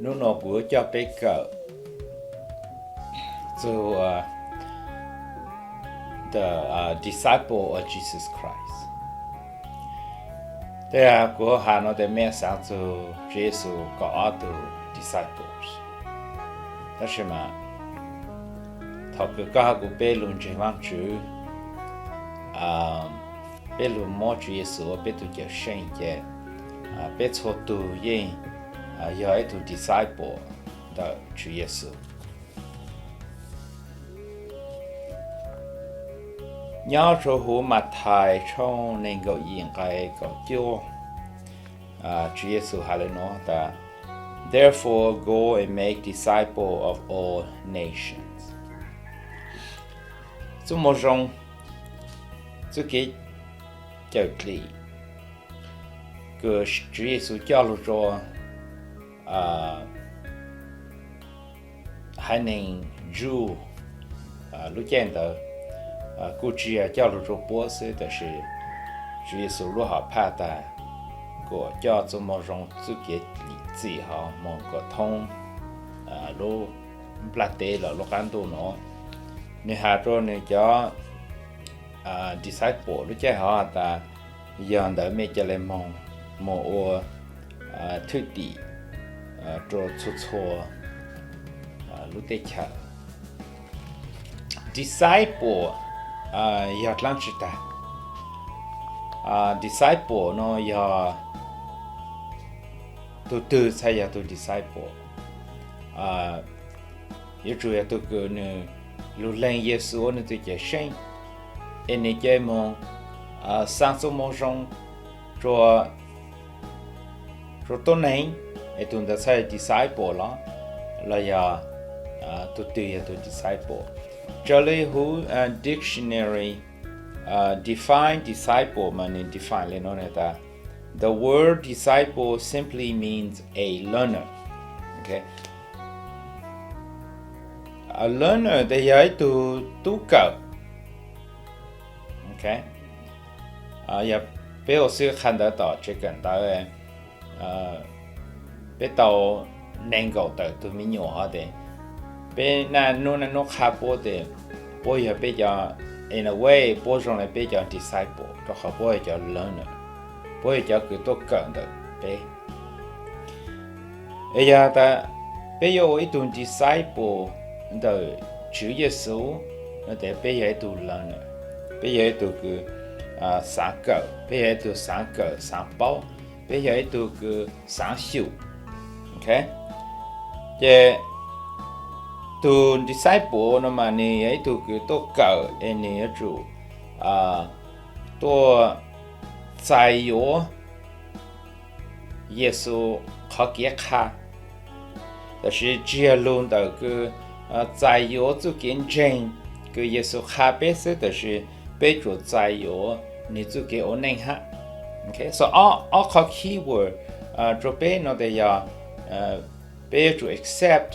Hnub no kuv yuav coj peb kawm txug the disciple of Jesus Christ. Tej kuv has no tes mej xaav txug Tswv Yexus kaum ob tug disciples. Tab sis mas thaum kws koj hab kuv peb lug ntseeg Vaajtswv, peb lug muab Tswv Yexus ua peb tug Cawmseej ces peb txhua tug yeej yog ib tug disciple ntawm Tswv Yexus. Nyob rua huv Mathais tshooj neeg nkaum yim nqai kaum cuaj, Tswv Yexus has le nuav tas, Therefore go and make disciples of all nations. Txuj moo zoo, txuj kev cawm dlim kws Tswv Yexus coj lug rua haiv neeg Jew lub caij ntawd, kuj tsi yog coj lug rua puab xwb, tab sis Tswv Yexus lub hom phaj tas kuas coj txuj moo zoo txuj kev dlim txim hov moog kuas thoob lub nplaj teb los lub qab ntuj nuav. Nwg has rua nwg cov disciple lub caij hov tas, yog ntawd mej ca le moog, moog ua thwj tim rua txhua txhua lub teb chaws. Disciple yog dlaab tsi tag? Disciple no yog tug twg txhaj yog tug disciple? Yuav tsum yog tug kws nwg lug leeg Yexus ua nwg tug Cawmseej, es nwg ca moog xaa txuj moo zoo rua tuab neeg, es tug ntawd txhaj yog disciple los, los yog tug twg yog tug disciple? Raws le huv dictionary define disciple mas nwg define le nuav tas, the word disciple simply means a learner. A learner tes yog ib tug tub kawm. Yog peb ua xib hwb qha ntawv tom tsev kawm ntawv, peb tau neeg nkaum tawm tug me nyuam hov tes, peb naj nub naj nub qha puab tes, puab yog peb cov, in a way puab zoo le peb cov disciple rua qhov puab yog cov learner, puab yog cov kws tuaj kawm ntawm peb. Es yog tas peb yuav ua ib tug disciple ntawm Tswv Yexus no tes peb yog ib tug learner, peb yog ib tug kws xaav kawm, peb yog ib tug xaav kawm xaav paub, peb yog ib tug kws xaav xyum. Ces tug disciple no mas nwg yog ib tug kws tuaj kawm es nwg yuav tsum tuaj txais yuav Yexus qhov kev qha, tab sis tsi yog lug ntawm kws txais yuav txuj kev ntseeg kws Yexus qha peb xwb, tab sis peb tsuas txais yuav nwg txuj kev ua neej hab. So ob qhov keyword rua peb no tes yog peb yuav tsum accept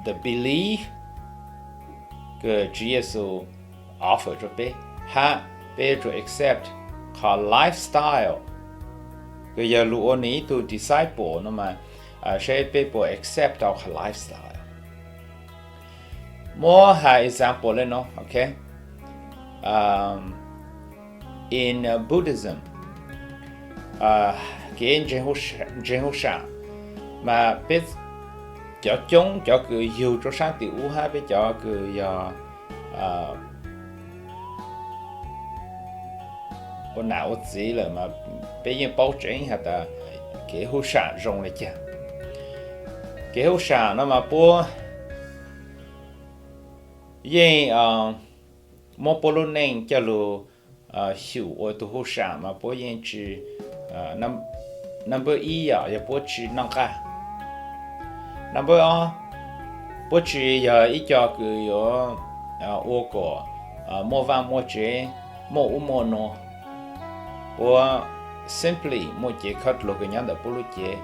the belief kws Tswv Yexus offer rua peb, hab peb yuav tsum accept qhov lifestyle kws yog lug ua nwg ib tug disciple no mas, saib peb puas accept tau qhov lifestyle. Muab has example le no, ok. In Buddhism, kev ntseeg huv saam, mas peb cov coob cov kws yug rua saab tim ub hab peb cov kws yog ua nam ua txiv lawm mas peb yeej paub tseeb has tas kev huv saam zoo le caag. Kev huv saam no mas puab yeej muab puab lub neej coj lug xyum ua tug huv saam mas puab yeej tsi, number ib yog puab tsi noj nqaj. Number ob, puab tsi yog ib co kws yuav ua kom muaj vaaj muaj tsev, muaj ub muaj nuav. Puab simply muaj cev khawb dluag kws nyob ntawm puab lub cev,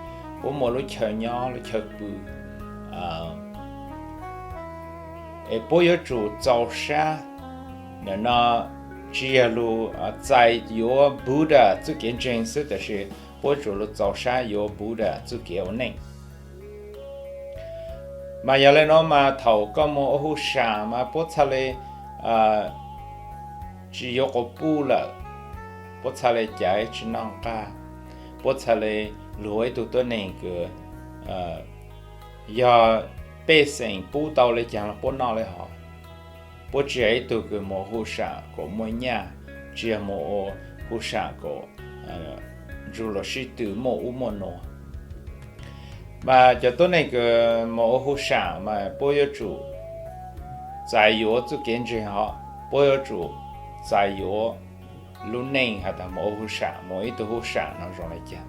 puab muaj lub chaw nyob lub chaw pw. Es puab yuav tsum txaus sab ntawm no, tsi yog lug txais yuav Buddha txuj kev ntseeg xwb, tab sis puab yuav tsum lug txaus sab yuav Buddha txuj kev ua neej. Mas yog le nuav mas thaum koj moog ua hu sam mas puab txhaj le tsi yuav quas puj lawm, puab txhaj le caiv tsi noj nqaj, puab txhaj le lug ua ib tug tuab neeg kws yog pej xeem pub tau le caag los puab noj le hov. Puab tsi yog ib tug kws moog ua hu sam kuas muaj nyaj, tsi yog moog ua hu sam kuas ntsug luas sib tw muaj ub muaj nuav. Mas cov tuab neeg kws moog ua hu sam mas puab yuav tsum txais yuav txuj kev ntseeg hov, puab yuav tsum txais yuav lub neej has tas moog ua hu sam, moog ib tug hu sam no zoo le caag.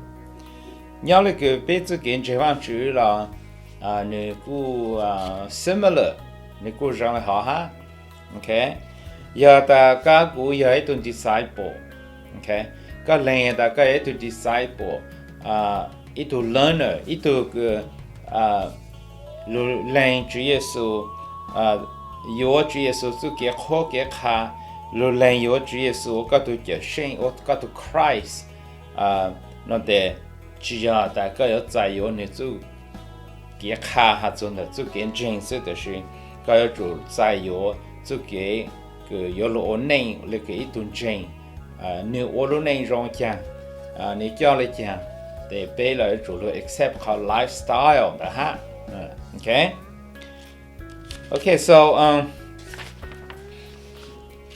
Nyob le kws peb txuj kev ntseeg Vaajtswv los nwg kuj similar, nwg kuj zoo le hov hab. Yog tas koj kuv yog ib tug disciple, koj lees tas koj yog ib tug disciple, ib tug learner, ib tug kws lug lees Tswv Yexus, yuav Tswv Yexus txuj kev qhuab kev qha, lug lees yuav Tswv Yexus ua koj tug Cawmseej, ua koj tug Christ, no tes tsi yog tas koj yuav txais yuav nwg txuj kev qha has txug ntawm txuj kev ntseeg xwb, tab sis koj yuav tsum txais yuav txuj kev kws yuav lug ua neej le kws ib tug ntseeg, nwg ua lub neej zoo caag, nwg coj le caag, tes peb los yuav tsum lug accept qhov lifestyle ntawd hab. Ok, so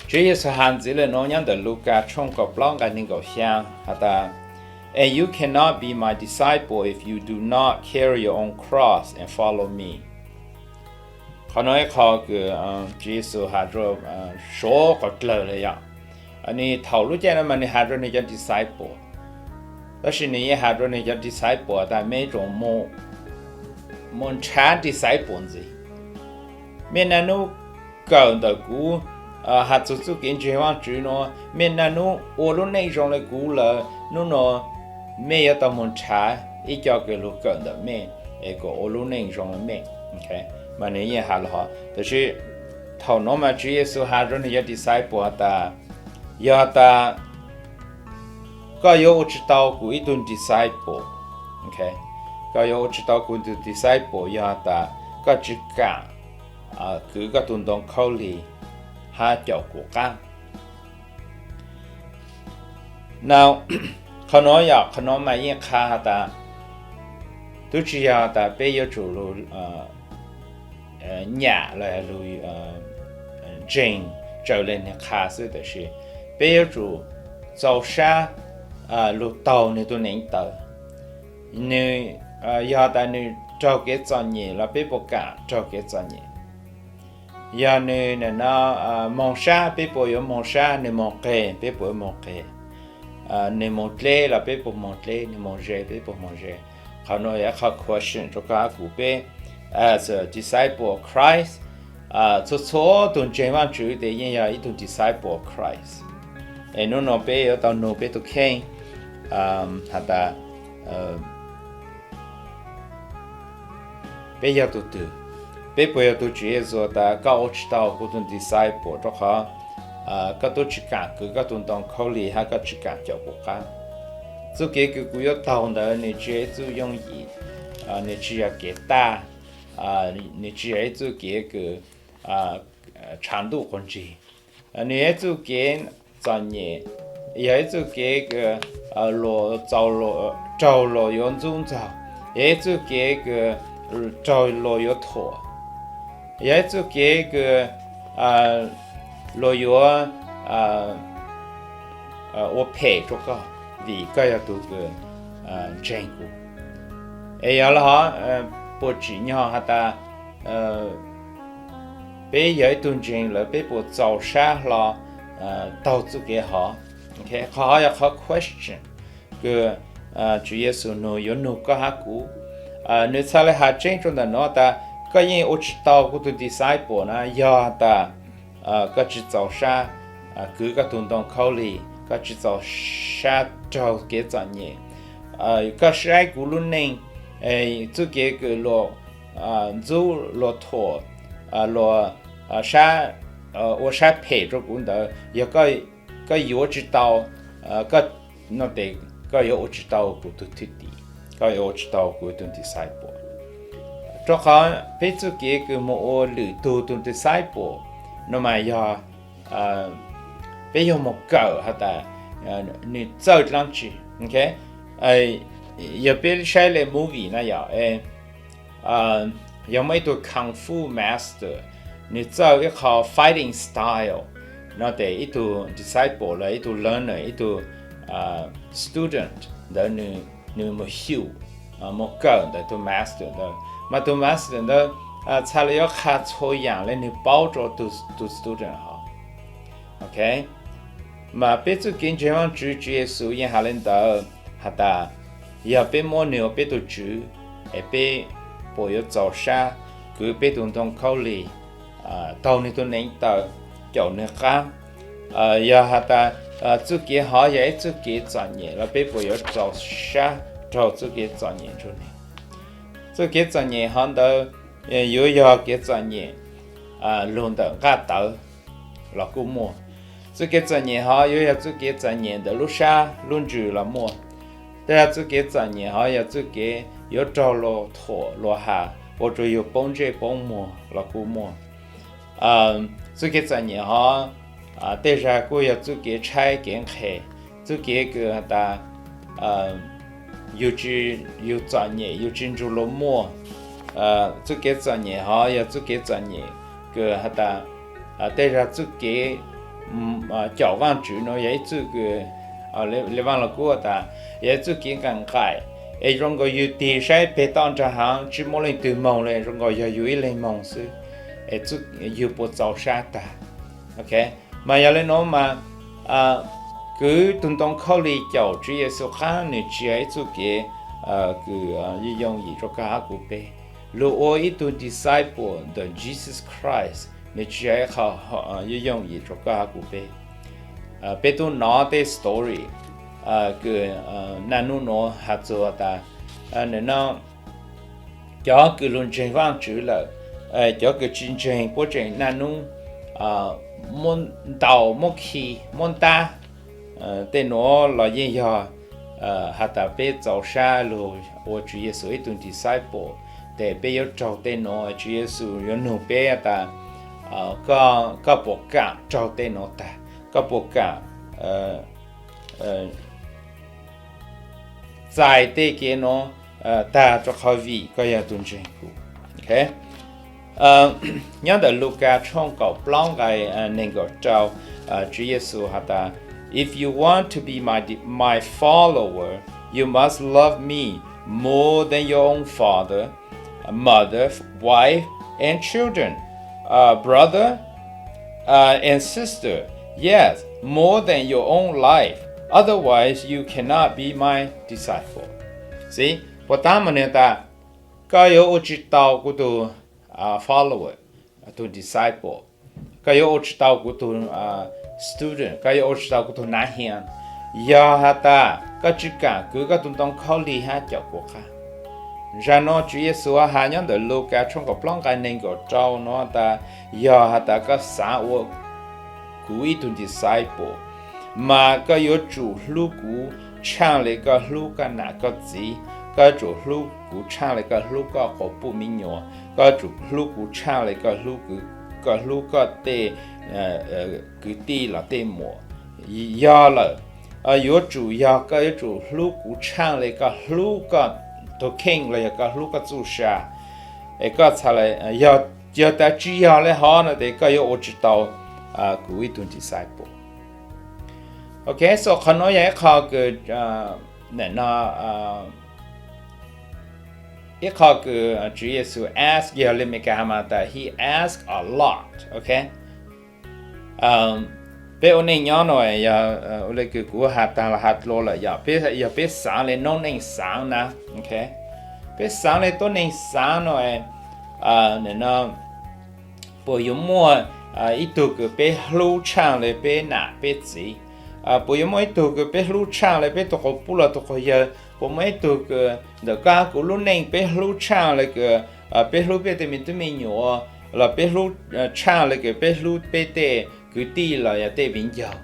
Tswv Yexus has ntxiv le nuav nyob ntawm Lukas tshooj kaum plaub nqai neeg nkaum xyaa has tas, And you cannot be my disciple if you do not carry your own cross and follow me. Qhov nuav ib qho kws Tswv Yexus has rua suav qhov dlawg le yom. Nwg thaum lub caij nuav mas nwg has rua nwg cov disciple, tab sis nwg yeej has rua nwg cov disciple tas mej tsoom moog nrhav disciple ntxiv. Mej naj nub kawm ntawm kuv, has txug txuj kev ntseeg Vaajtswv nuav, mej naj nub ua lub neej zoo le kuv lawm, nub nuav mej yuav tau moog nrhav ib co kws lug kawm ntawm mej es kuas ua lub neej zoo le mej. Mas nwg yeej has le hov, tab sis thaum nuav mas Tswv Yexus has rua nwg cov disciple has tas, yog tas koj yuav ua tsi tau kuv ib tug disciple, koj yuav ua tsi tau kuv tug disciple yog tas koj tsi kaam kwv koj tug ntoo khaub lig hab caum kuv qaab. Qhov nuav yog qhov nuav mas yeej qha has tas tub tsi yog tas peb yuav tsum lug nyam los lug ntseeg raws le nwg qha xwb, tab sis peb yuav tsum txaus sab lug taug nwg tug neev taw. Nwg, yog tas nwg raug kev txom nyem los peb puas kaam raug kev txom nyem? Yog nwg moog sab, peb puas yuav moog sab? Nwg moog qe, peb puas yuav moog qe? Nwg moog dleb los peb puas moog dleb? Nwg moog ze, peb puas moog ze? Qhov nuav yog qhov question rua koj hab kuv. Peb as a disciple of Christ, txhua txhua tug ntseeg Vaajtswv tes yeej yog ib tug disciple of Christ. Es nub nuav peb yuav tau nug peb tug kheej has tas peb yog tug twg? Peb puas yog tug Tswv Yexus tas koj ua tsi tau kuv tug disciple rua qhov koj tub tsi kaam kwv koj tug ntoo khaub lig hab koj tsi kaam caum kuv qaab? Txuj kev kws kuv yuav taug ntawd nwg tsi yog ib txuj yooj yim, nwg tsi yog kev taj, nwg tsi yog ib txuj kev kws tshav ntuj quas ntsig. Nwg yog ib txuj kev txom nyem, yog ib txuj kev kws luas txaus, raug luas yuav ntxub ntxaug, yog ib txuj kev kws raug luas yuav thuam, yog ib txuj kev kws luas yuav ua phem rua koj vim koj yog tug kws ntseeg kuv. Es yog le hov, puas tsim nyog has tas peb yog ib tug ntseeg lawm peb puas txaus sab hlo taug txuj kev hov? Qhov hov yog qhov question kws Tswv Yexus nug, yuav nug koj hab kuv. Nwg txhaj le has tseeb rua ntawm nuav tas koj yeej ua tsi tau kuv tug disciple na yog tas koj tsi txaus sab kwv koj tug ntoo khaub lig, koj tsi txaus sab raug kev txom nyem. Koj saib kuv lub neej, txuj kev kws luas ntxub luas thuam, luas ua sab phem rua kuv ntawd, yog koj yuav tsi tau, koj, no tes koj yuav ua tsis tau kuv tus thwj tim, koj yuav ua tsis tau kuv tus disciple. Rau qhov peb txuj kev kws moog ua lwm tug tus disciple no mas yog peb yog moog kawm has tas nwg txawj dlaab tsi. Yog peb saib le movie na yom, yog muaj ib tug kung fu master, nwg txawj ib qho fighting style no tes ib tug disciple los ib tug learner, ib tug student ntawd nwg moog xyum, moog kawm ntawm tug master ntawd, mas tug master ntawd txhad le yuav qha txhua yaam le nwg paub rua tug student hov. Ok, mas peb txuj kev ntseeg Vaajtswv, Tswv Yexus yeej has le ntawd has tas yog peb muab nwg ua peb tug Tswv, es peb puas yuav txaus sab kwv peb tug ntoo khaub lig taug nwg tug neev taw, caum nwg qaab? Yog has tas txuj kev hov yog ib txuj kev txom nyem los peb puas yuav txaus sab raug txuj kev txom nyem nrug nwg? Txuj kev txom nyem hov ntawd yuav yog kev txom nyem lug ntawm nqaj tawv los kuj muaj. Txuj kev txom nyem hov yuav yog txuj kev txom nyem ntawm lub sab lub ntsws los muaj. Tej zag txuj kev txom nyem hov yog txuj kev yuav raug luag thuam luag has ua rua yug poob ntsej poob muag los kuj muaj. Txuj kev txom nyem hov tej zag kuj yog txuj kev tshaib kev nqhis, txuj kev kws has tas yug txom nyem yug tsis nrug luag muaj. Txuj kev txom nyem hov yog txuj kev txom nyem kws has tas tej zag txuj kev caum Vaajtswv nuav yog ib txuj kws le Vaaj Lug Kub has tas yog ib txuj kev nqaim nqaim, es zoo nkaus yug tig saib peg toj nraag haav tsis muaj leej twg moog le, zoo nkaus yog yug ib leeg moog xwb, es yug puas txaus sab tag? Ok, mas yog le nuav mas kwv tug ntoo khaub lig caum Tswv Yexus qaab nwg tsis yog ib txuj kev kws yooj yooj yim rua koj hab kuv peb. Lug ua ib tug disciple ntawm Jesus Christ nwg tsis yog ib qho yooj yooj yim rua koj hab kuv peb. Peb tub nov tej story kws naj nub nuav has txug tas, no, cov kws lug ntseeg Vaajtswv lawm, cov kws tsis ntseeg puab tseem naj nub muab ntaus muab khi muab ntab. Tej nuav los yeej yog has tas peb txaus sab lug ua Tswv Yexus ib tug disciple, tes peb yuav raug tej nuav. Tswv Yexus yuav nug peb tas, koj puas kaam raug tej nuav tag? Koj puas kaam txais tej kev nuav tag rua qhov vim koj yog tug ntseeg kuv? Nyob ntawm Lukas tshooj kaum plaub nqai neeg nkaum rau, Tswv Yexus has tas, If you want to be my, my follower, you must love me more than your own father, mother, wife, and children, brother, and sister, yes, more than your own life. Otherwise, you cannot be my disciple. See, puas tab mas nwg tas, koj yuav ua tsis tau kuv tug follower, tug disciple, koj yuav ua tsis tau kuv tug student, koj yuav ua tsis tau kuv tug nav hias, yog has tas koj tsis kaam kwv koj tug ntoo khaub lig hab caum kuv qaab. Zag nuav Tswv Yexus has nyob ntawm Lukas tshooj kaum plaub nqai neeg nkaum rau nuav tas, yog has tas koj xaav ua kuv ib tug disciple, mas koj yuav tsum hlub kuv tshaaj le koj hlub koj nam koj txiv, koj yuav tsum hlub kuv tshaaj le koj hlub koj quas puj me nyuam, koj yuav tsum hlub kuv tshaaj le koj hlub, koj hlub koj tej kwv tij los tej muam. Yog lawm, yuav tsum yog koj yuav tsum hlub kuv tshaaj le koj hlub koj tug kheej los yog koj hlub koj txuj sa. Es koj txhad le, yog tas tsis yog le hov no tes koj yuav ua tsis tau kuv ib tug disciple. Ok, so qhov nuav yog ib qho kws, no, ib qho kws Tswv Yexus ask, yog le Meskas has mas tas he ask a lot. Ok, peb ua neej nyob no, yog ua le kws kuv has taag los has dlua lawm, yog peb, yog peb xaav le noob neej xaav na, ok, peb xaav le tuab neeg xaav no, no, puas yuav muaj ib tug kws peb hlub tshaaj le peb nam peb txiv? Puas yuav muaj ib tug kws peb hlub tshaaj le peb tug quas puj los tug quas yawg? Puas muaj ib tug kws ntawm koj hab kuv lub neej peb hlub tshaaj le kws peb hlub peb tej me tub me nyuam, los peb hlub tshaaj le kws peb hlub peb tej kwv tij los yog tej viv ncaus?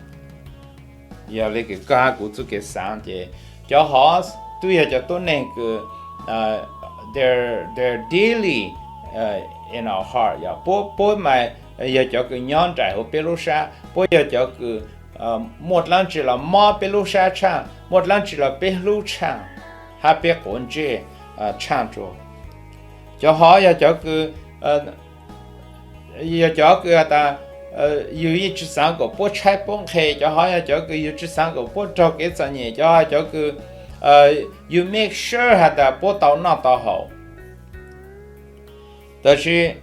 Yog le kws koj hab kuv txuj kev xaav ces Cov hov twb yog cov tuab neeg kws their daily in our heart, yog puab, puab mas yog cov kws nyob nraim hauv peb lub sab, puab yog cov kws muaj dlaab tsi los mob peb lub sab tshaaj, muaj dlaab tsi los peb hlub tshaaj, hab peb quav ntsej tshaaj rua. Cov hov yog cov kws, yog cov kws has tas yus yeej tsi xaav kuas puab tshaib puab nqhe, cov hov yog cov kws yus tsi xaav kuas puab raug kev txom nyem, cov hov cov kws yus make sure has tas puab tau noj tau haus. Tab sis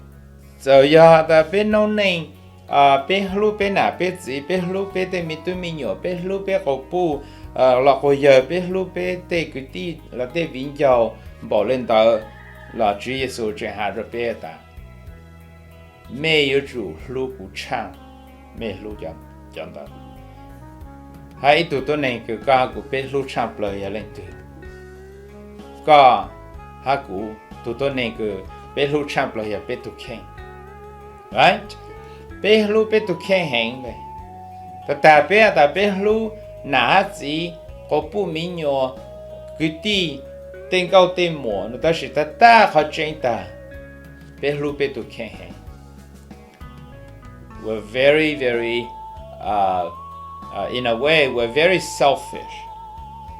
txawm yog has tas peb noob neej, peb hlub peb nam peb txiv, peb hlub peb tej me tub me nyuam, peb hlub peb quas puj los quas yawg, peb hlub peb tej kwv tij los tej viv ncaus npaum le ntawd, los Tswv Yexus tseem has rua peb tas, mej yuav tsum hlub kuv tshaaj, mej hlub cov ntawd. Hab ib tug tuab neeg kws koj hab kuv peb hlub tshaaj plawg yog leej twg? Koj hab kuv tug tuab neeg kws peb hlub tshaaj plawg yog peb tug kheej. Peb hlub peb tug kheej heev le. Tag tag peb has tas peb hlub nam hab txiv, quas puj mi nyuas, kwv tij, tej nkauj tej muam no, tab sis tag tag qhov tseeb tas peb hlub peb tug kheej heev. We're very, very, in a way, we're very selfish.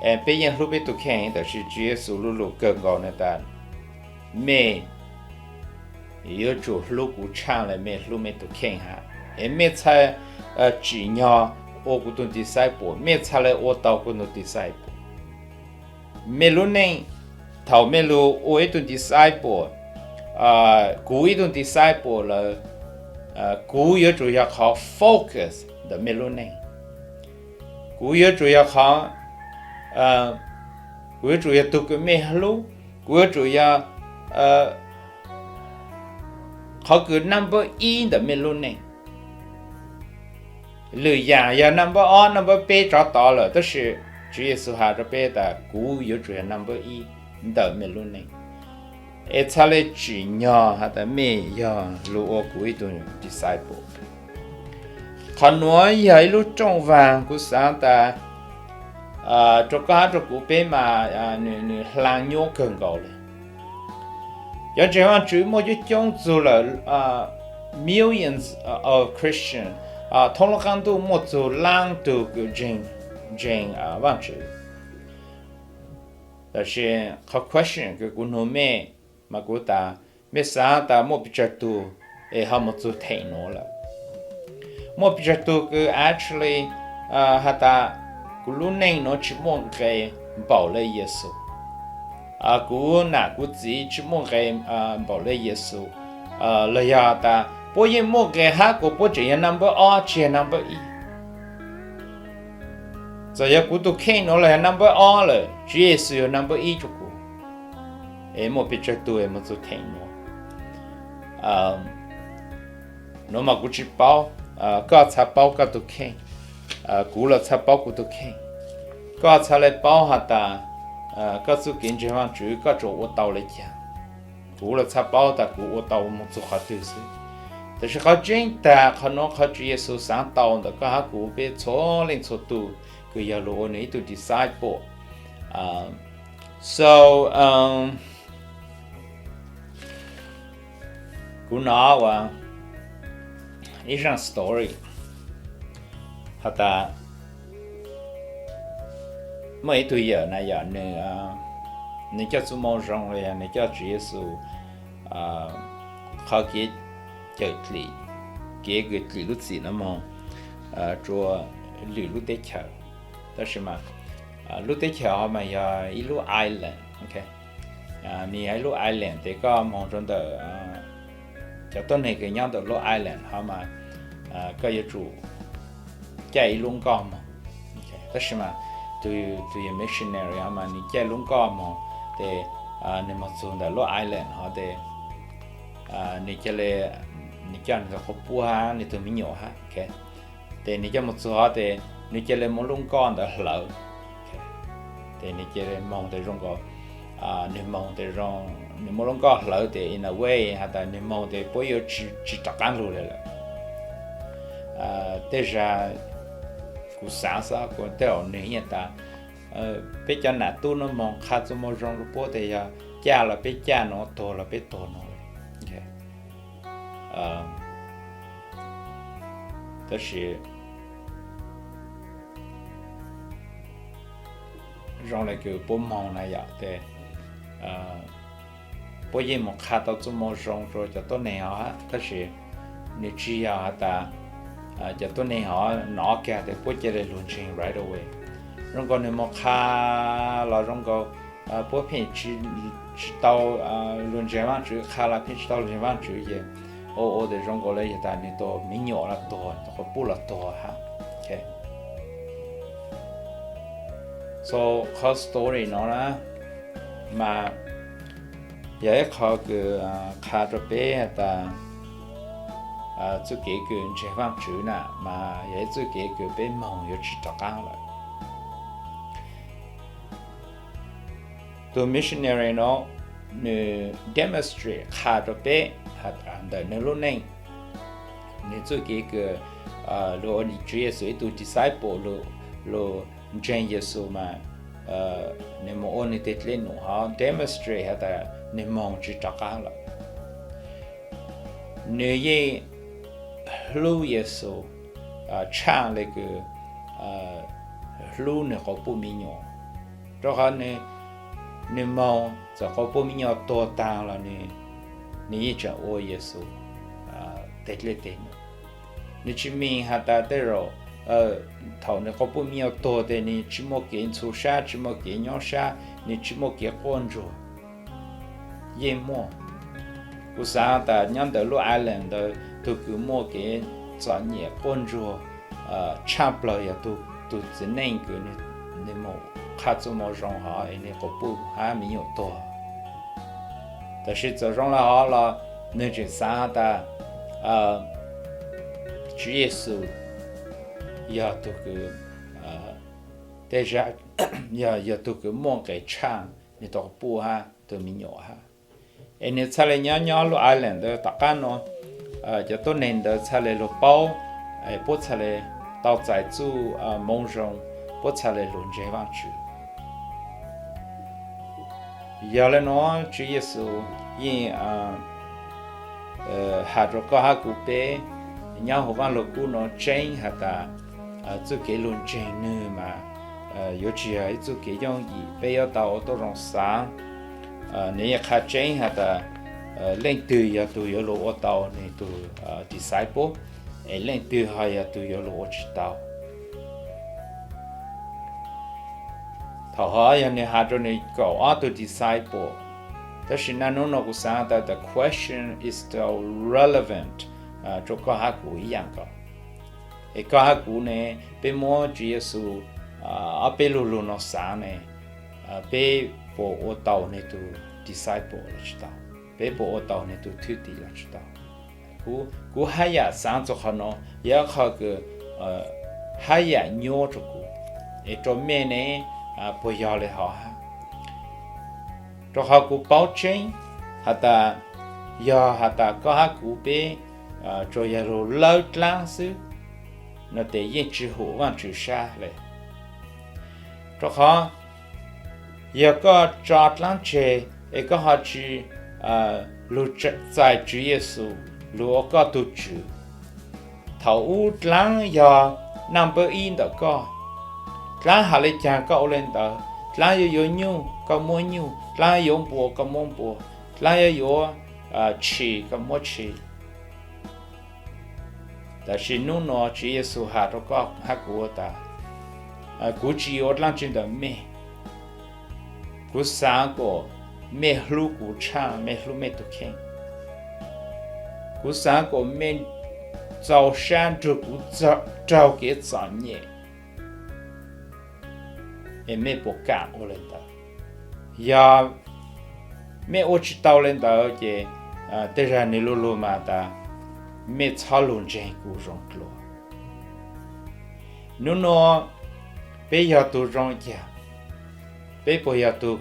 Peb yeej hlub peb tug kheej heev, tab sis Tswv Yexus lu lug kawg nkaus no tas, mej yuav tsum hlub kuv tshaaj le mej hlub mej tug kheej hab, es mej txhaj tsim nyog ua kuv tug disciple, mej txhaj le ua tau kuv tug disciple. Mej lub neej, thaum mej lug ua ib tug disciple, kuv ib tug disciple lawm, kuv yuav tsum yog qhov focus ntawm mej lub neej. Kuv yuav tsum yog qhov, kuv yuav tsum yog tug kws mej hlub, kuv yuav tsum yog qhov kws number ib ntawm mej lub neej. Lwm yaam yog number ob number peb tsov tod lawm, tab sis Tswv Yexus has rua peb tas kuv yuav tsum yog number ib ntawm mej lub neej, es txhaj le tsim nyog has tas mej yog lug ua kuv ib tug disciple. Qhov nuav yog ib lub rooj vaag kuv xaav tas rua koj hab rua kuv peb mas nwg hlaa nyuab kawg nkaus le. Cov ntseeg Vaajtswv muaj coob coob txug lawm, millions of Christian, thoob lub qaab ntuj muaj txug laab tug kws ntseeg Vaajtswv. Tab sis qhov question kws kuv nug mej mas kuv tas, mej xaav tas muaj pes tsawg tug es ho moog txug theem nuav lawm? Muaj pes tsawg tug kws actually has tas kuv lub neej nuav tsi muaj nqe npaum le Yexus, kuv nam kuv txiv tsi muaj nqe npaum le Yexus, los yog tas puab yeej muaj nqe hab kuas puab tseem yog number ob tsi yog number ib? Txawm yog kuv tug kheej nuav los yog number ob lawm, Tswv Yexus yog number ib rua kuv. Es muaj pes tsawg tug es moog txug theem nuav? Nuav mas kuv tsi paub, koj txhaj paub koj tug kheej, kuv los txhaj paub kuv tug kheej. Koj txhaj le paub has tas koj txuj kev ntseeg Vaajtswv koj tsuas ua tau le caag. Kuv los txhaj paub tas kuv ua tau moog txug qhov twg xwb. Tab sis qhov tseeb tag qhov nuav qhov Tswv Yexus xaav tau ntawm koj hab kuv peb txhua leej txhua tug kws yog lug ua nwg ib tug disciple. So kuv nov ua ib zaaj story has tas muaj ib tug yawm na yom, nwg, nwg coj txuj moo zoo los yog nwg coj Tswv Yexus qhov kev cawm dlim, kev kws dlim lub txim nuav moog rua lwm lub teb chaws. Tab sis mas lub teb chaws hov mas yog ib lub island, nwg yog ib lub island tes koj moog rua ntawm cov tuab neeg kws nyob ntawm lub island hov mas koj yuav tsum caij ib lub nkoj moog. Tab sis mas tug, tug yog missionary hov mas nwg caij lub nkoj moog tes nwg moog txug ntawm lub island hov tes nwg ca le, nwg coj nwg tug quas puj hab nwg tug me nyuam hab, tes nwg coj moog txug hov tes nwg ca le muab lub nkoj ntawd hlawv. Tes nwg ca le moog tes zoo nkaus, nwg moog tes zoo, nwg muab lub nkoj hlawv tes in a way has tas nwg moog tes puab yuav tsi rov qaab lug le lawm. Tej zag kuv xaav xwb kuv tej zaum nwg yeej tas Peb cov nam tub no moog qha txuj moo zoo rua puab tes yog caj los peb caj nuav, tuag los peb tuag nuav. Tab sis zoo le kws puab moog na yom, tes puab yeej moog qha tau txuj moo zoo rua cov tuab neeg hov hab, tab sis nwg tsi yog has tas cov tuab neeg hov nov kag tes puab ca le lug ntseeg right away. Zoo nkaus nwg moog qha los zoo nkaus puab pheej tsi tau lug ntseeg Vaajtswv, qha los pheej tsi tau lug ntseeg Vaajtswv ces ua ua tes zoo nkaus le yog tas nwg tus me nyuam los tuag, tus quas puj los tuag hab. So qhov story no na mas yog ib qho kws qha rua peb has tas txuj kev kws ntseeg Vaajtswv na mas yog ib txuj kev kws peb moog yuav tsi rov qaab lawm. Tus missionary no nwg demonstrate qha rua peb has tas ntawm nwg lub neej, nwg txuj kev kws lug ua Tswv Yexus ib tug disciple, lug ntseeg Yexus mas nwg moog ua nwg teg dlej num hov demonstrate has tas nwg moog tsi rov qaab lawm. Nwg yeej hlub Yexus tshaaj le kws hlub nwg quas puj me nyuam, rua qhov nwg moog txawm quas puj me nyuam tuag taag los nwg yeej tseem ua Yexus teg dlej teg num. Nwg tsi ming has tas tej zaum thaum nwg quas puj me nyuam tuag tes nwg tsi muaj kev ntxhua sab, tsi muaj kev nyob sab, nwg tsi muaj kev quaj ntsuag. Yeej muaj. Kuv xaav tas nyob ntawm lub island ntawd tug kws muaj kev txom nyem quaj ntsuag tshaaj plawg yog tug txiv neej kws nwg moog qha txuj moo zoo hov es nwg quas puj hab me nyuam tuag. Tab sis txawm zoo le hov los nwg tseem xaav has tas Tswv Yexus yog tug kws tej zag yog tug kws muaj nqe tshaaj nwg tug quas puj hab tug me nyuam hab. Es nwg txhaj le nyob nyob lub island ntawd tom qab nuav, cov tuab neeg ntawd txhaj le lug paub, puab txhaj le tau txais txuj moo zoo, puab txhaj le lug ntseeg Vaajtswv. Yog le nuav Tswv Yexus yeej has rua koj hab kuv peb nyob huv Vaaj Lug Kub nuav tseeb has tas txuj kev lug ntseeg nwg mas yuav tsi yog ib txuj kev yooj yim, peb yuav tau ua tuab zoo xaav. Nwg yeej qha tseeb has tas leej twg yog tug yuav lug ua tau nwg tug disciple, es leej twg ho yog tug yuav lug ua tsi tau. Thaum hov yog nwg has rua nwg kaum ob tug disciple, tab sis naj nub nuav kuv xaav tas the question is still relevant rua koj hab kuv ib yaam nkaus. Es koj hab kuv ne, peb muab Tswv Yexus ob peb lug lug nuav xaav ne, peb puas ua tau nwg tug disciple los tsi tau? Peb puas ua tau nwg tug thwj tim los tsi tau? Kuv hab yaam xaav txug qhov nuav yog ib qho kws hab yaam nyuab rua kuv, es rua mej ne puas yog le hov hab? Rua qhov kuv paub tseeb has tas yog has tas koj hab kuv peb tsuas yog lug lawb dlaab xwb no tes yeej tsi hum Vaajtswv sab le. Rua qhov yog koj tso dlaab tseg es koj ho tsi lug txais Tswv Yexus lug ua koj tug Tswv, thaum ub dlaab yog naj npawb ib ntawm koj. Dlaab has le caag koj ua le ntawd, dlaab yuav yuav nyuj koj muab nyuj, dlaab yuav npua koj muab npua, dlaab yuav yuav tshis koj muab tshis. Tab sis nub nuav Tswv Yexus has rua koj hab kuv tas, kuv tsi yuav dlaab tsi ntawm mej. Kuv xaav kuas mej hlub kuv tshaaj mej hlub mej tug kheej. Kuv xaav kuas mej txaus sab nrug kuv raug kev txom nyem, es mej puas kam ua le ntawd? Yog mej ua tsi tau le ntawd ces tej zag nwg lu lug mas tas mej txhob lug ntseeg kuv zoo dlua. Nub nuav peb yog tug zoo yag, peb puas yog tug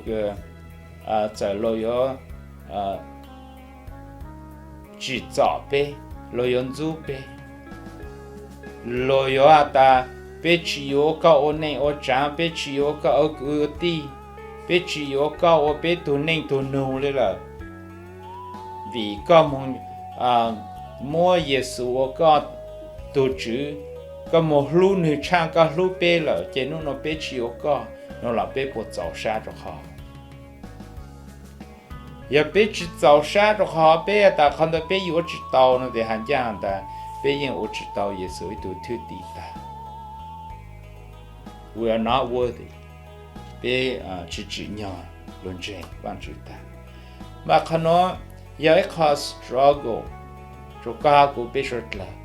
txawm luag yuav tsim txom peb, luag yuav ntxub peb, luag yuav has tas Peb tsis yuav koj ua neej ua tsaav, peb tsis yuav koj ua kwv ua tij, peb tsis yuav koj ua peb tug neej tug nug li lawm. Vim koj moog muab Yexus ua koj tug Tswv, koj moog hlub nwg tshaaj koj hlub peb lawm, ces nub nua peb tsis yuav koj nua los peb puas txaus sab rua qhov? Yog peb tsis txaus sab rua qhov peb has tas qhov ntawd peb yuav tsis tau no tes has ncaj has tas peb yeej ua tsis tau Yexus ib tug thwj tim tag. We are not worthy. Peb tsis tsim nyog lug ntseeg Vaajtswv tag. Mas qhov nuav yog ib qho struggle rua koj hab kuv peb suav dlawg.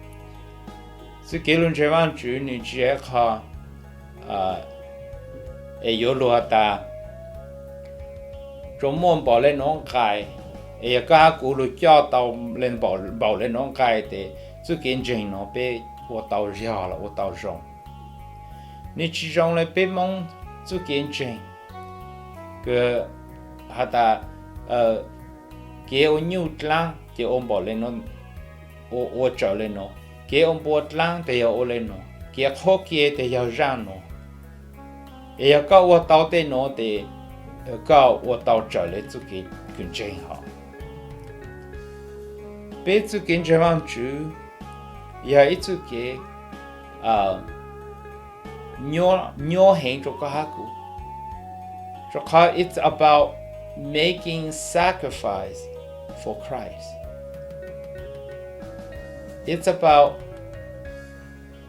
Txuj kev lug ntseeg Vaajtswv nws tsis yog ib qho es yuav lug has tas tsuas muaj npaum le nuav nqai, es yog koj hab kuv lug coj tau npaum le nuav nqai tes txuj kev ntseeg nuav peb ua tau yog los ua tau zoo. Nws tsis zoo le peb Moob txuj kev ntseeg, kws has tas kev ua nyuj dlaab ces ua npaum le nuav, ua, ua raws le nuav, kev ua npua dlaab tes yog ua le nuav, kev qhuab kiag tes yog zaaj nuav. Es yog koj ua tau tej nuav tes koj ua tau raws le txuj kev kws ntseeg hov. Peb txuj kev ntseeg Vaajtswv yog ib txuj kev nyuaj heev rua koj hab kuv, rua qhov it's about making sacrifice for Christ. It's about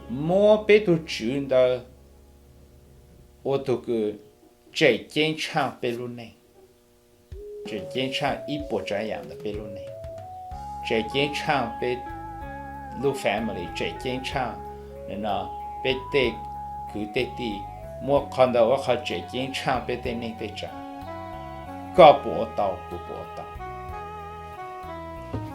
muab peb tug Tswv ntawd ua tug kws tseem ceeb tshaaj peb lub neej, tseem ceeb tshaaj ib puas tsaav yaam ntawm peb lub neej, tseem ceeb tshaaj peb lub family, tseem ceeb tshaaj peb tej kwv tej tij, muab qhov ntawd ua qhov tseem ceeb tshaaj peb tej neej tej tsaav. Koj puas ua tau, kuv puas ua tau?